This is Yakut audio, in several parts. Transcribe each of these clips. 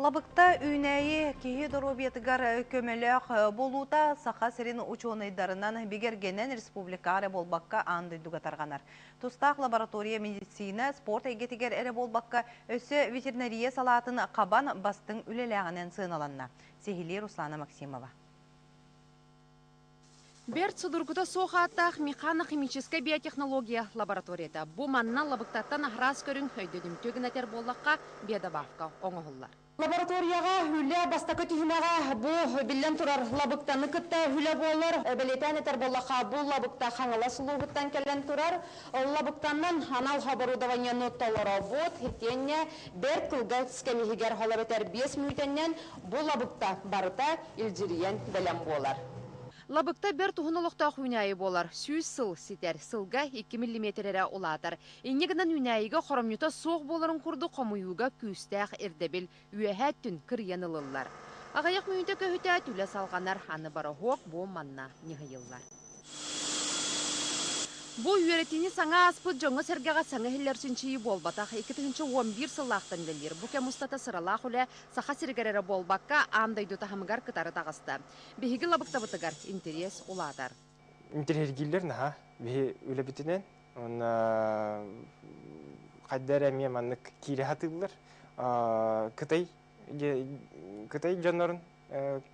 Лабыкта үүнээйи киһи доруобуйатыгар көмөлөөх буолуута Саха сирин учуонайдарынан бигэргэнэн республикаҕа эрэ буолбакка аан дойдуга тарҕанар. Тустаах лаборатория медицина, спорт эйгэтигэр эрэ буолбакка, өссө ветеринария салаатын хабан бастыҥ үлэлээҕинэн сыаналанна. Сиһилии Руслана Максимова. Бэрт судургута суох ааттаах механо-химическэй биотехнология лабораторията. Бу манна лабыктаттан араас көрүҥ өйдөтүмтүө гына этэр буоллахха, биодобавка оҥоһуллар. Лабораторияҕа үлэ бастакы түһүмэҕэ бу биллэн турар лабыктаны кытта үлэ буолар. Бэлиэтээн этэр буоллахха, бу лабыкта Хаҥалас улууһуттан кэлэн турар. Лабыктанан анал оборудованиены толоробут. Итиэннэ бэрт кылгас кэм иһигэр, ол эбэтэр 5 мүнүүтэннэн бу лабыкта барыта илдьирийэн бэлэм буолар. Лабыкта бэрт уһун олохтоох үүнээйи буолар, 100 сыл ситэр, сылга 2 миллиметр эрэ улаатар. Инньэ гынан үүнээйигэ хоромньута суох буоларын курдук хомуйууга күүстээх ирдэбил үөһээ өттүн кырыйан ылыллар. Аҕыйах мүнүүтэ көһүтэ үлэ салҕанар, аны бороһуок бу манна ньыһыйыллар. Бу үөрэтиини саҥа ааспыт дьоҥҥо-сэргэҕэ саҥа иһиллэр чинчийии буолбатах. 2011 сыллаахтан үлэлиир. Бу кэм устата сыралаах үлэ Саха сиригэр эрэ буолбакка, аан дойду таһымыгар кытары таҕыста. Биһиги лабыктабытыгар интэриэс улаатар. Интэриэһиргииллэр наһаа биһи үлэбитинэн уонна хайда эрэ эмиэ маннык киирэ сатыыллар. Кытай Кытай дьоннорун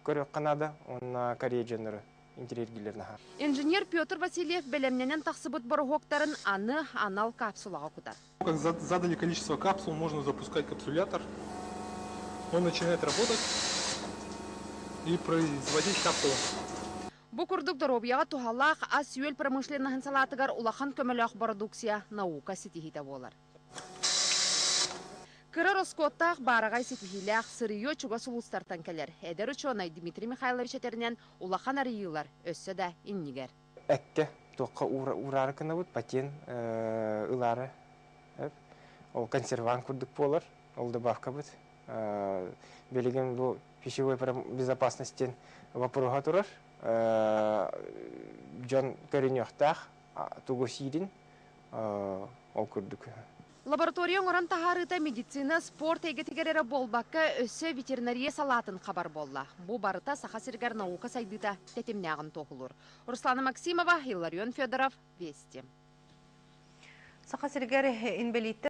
көрүөххэ наада уонна Корея дьоннору интэриэһиргииллэр наһаа. Инженер Петр Васильев бэлэмнэнэн тахсыбыт бороһуоктарын аны анал капсулаҕа кутар. Как задали количество капсул, можно запускать капсулятор. Он начинает работать и производить капсулу. Бу курдук доруобуйаҕа туһалаах ас-үөл промышленноһын салаатыгар улахан көмөлөөх бородууксуйа наука ситиһиитэ буолар. Кыра ороскуоттаах баараҕай ситиһиилээх сырье чугас улуустартан кэлэр. Эдэр учуонай Дмитрий Михайлович этэринэн, улахан арыйыылар өссө да иннигэр. Эккэ туохха уураары гынабыт, патент ылаары ол консервант курдук буолар, ол добавкабыт. Билигин бу пищевой безопасность диэн вопроһа турар. Дьон көрүнүөхтээх тугу сиирин ол курдук. Лаборатория оҥорон таһаарыыта медицина, спорт эйгэтигэр эрэ буолбакка, өссө ветеринария салаатын хабар буолла. Бу барыта Саха сиригэр наука сайдыыта тэтимнээҕин туоһулуур. Руслана Максимова, Илларион Федоров, Вести. Саха сиригэр инбэлииттэр